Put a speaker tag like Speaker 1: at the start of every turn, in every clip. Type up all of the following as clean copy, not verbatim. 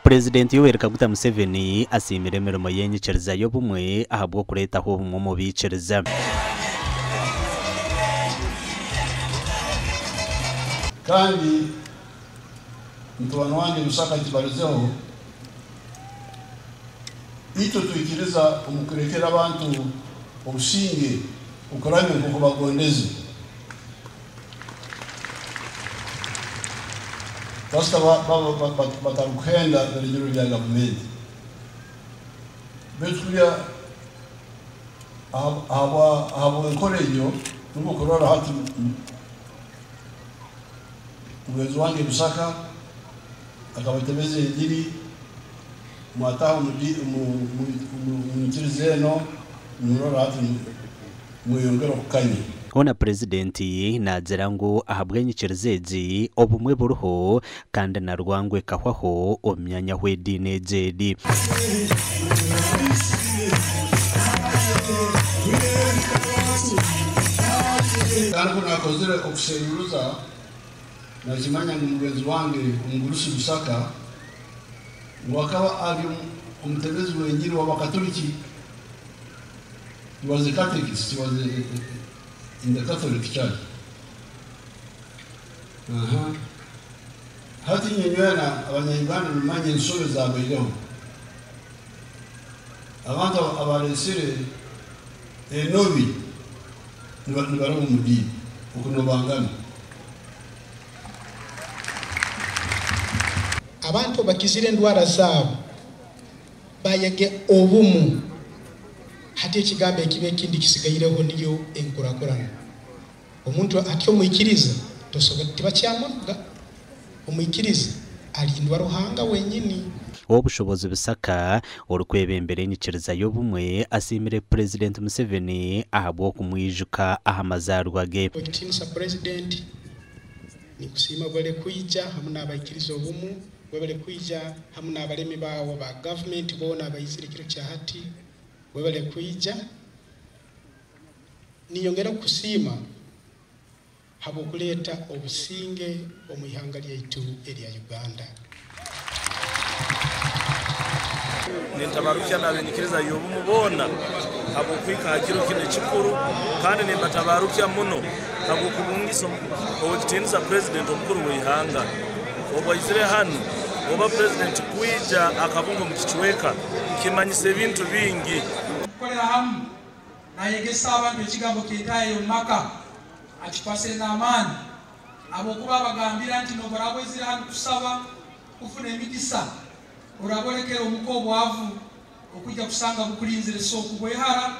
Speaker 1: Purezidenti Yoweri Kaguta Museveni asiimire emirimo y'enyikiriza y'obumwe ahabw'okureetaho obumwe omu baikiriza.
Speaker 2: Kandi mutabani wange Lusaka akibarizeho, itwe twikiriza omu kurekera abantu obusinge okuramya nk'oku bagondeze. Kasita baba batarikuhenda biragiro bya gavumenti. Beitu kuriya ahabw'enkora egyo nibwo okurora hati mugenzi wange Lusaka akabatebeza engiri mwataha omu nyikiriza eno nimurora hati mweyongera okukanya.
Speaker 1: Hoona Purezidenti naagira ngu ahabw'enyikiriza egi, obumwe buriho kandi na rwango ekahwaho omu myanya ahu ediini egi eri.
Speaker 2: Kandi ku naakozire okusheruruza, naakimanya ngu mugyenzi wange omugurusi Lusaka ngu akaba ari omutebezi w'engiri w'Abakaturiki. He was a catechist, he was a, in the Catholic Church. Aha. Hati inywe nywena abanya-Uganda nimumanya ensobi ezabaireho. Abantu abaresire enobi nibaraba omu diini okunobangana.
Speaker 3: Abantu bakizire endwara zaabo bayege obumu. Hati ekigambo ekiba ekindi kisigaireho niyo enkurakurana. Omuntu ati omwikiriza tosobora tibakyamuruga. Omwikiriza alindwa Ruhanga wenyini.
Speaker 1: Ow'obushobozi Bisaka orikwebembera enyikiriza y'obumwe asiimire Purezidenti Museveni ahabw'okumwijuka aha mazaarwa ge.
Speaker 3: Ow'ekitiinisa Purezidenti, ninkusiima webale kwija hamu n'abaikiriza obumu, webale kwija hamu n'abalemi baawe ba gavumenti boona abaizire ekiro kya hati, webale kwija. Ninyongera kukusiima habw'okuleeta obusinge omu ihanga lyaitu erya Uganda.
Speaker 4: Nintabarukya n'abenyikiriza y'obumu boona habw'okuhika ha kiro kinu ekikuru kandi nimbatabarukya muno habw'okubungisa Ow'ekitiinisa Purezidenti omukuru w'eihanga obu aizire hanu oba Purezidenti kwija akabunga omu kicweka kimanyisa ebintu bingi.
Speaker 5: Kukolera hamu nayegesa abantu ekigambo ky'entaya y'omu maka akikwasire n'amaani habwokuba abagambira nti nobu oraba oizire hanu kusaba kufuna emigisa oraba olekere omuka obwavu okwija kusanga bukulinzire so kubwehara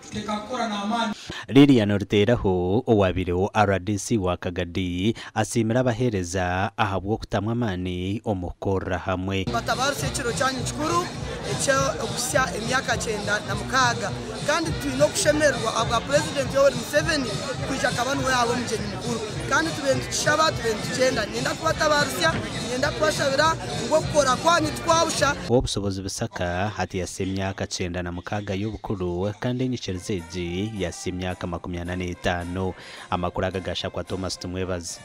Speaker 5: tuteka kukora n'amaani.
Speaker 1: Lilian Ruteraho owabaireho rdc wa Kagadi asiimire abaheereza ahabw'okutamu amaani omu kukorera hamwe.
Speaker 6: Batabarusya ekiro kyanyu kikuru eky'okuhitsya emyaka 96 kandi twine okushemererwa ahabwa Purezidenti Yoweri Museveni kwija akaba niwe yaaba omugyenyi mukuru kandi tube nitukishaba tube nitukyenda. Niinyenda kubatabarusya, niinyenda kubashabira ngu okukora kwanyu tikwabusha.
Speaker 1: Ow'obushobozi Bisaka hati yahitsya emyaka 96 y'obukuru kandi enyikiriza egi yahitsya emyaka 45. Amakuru aga gashakwa Thomas Tumwebaze.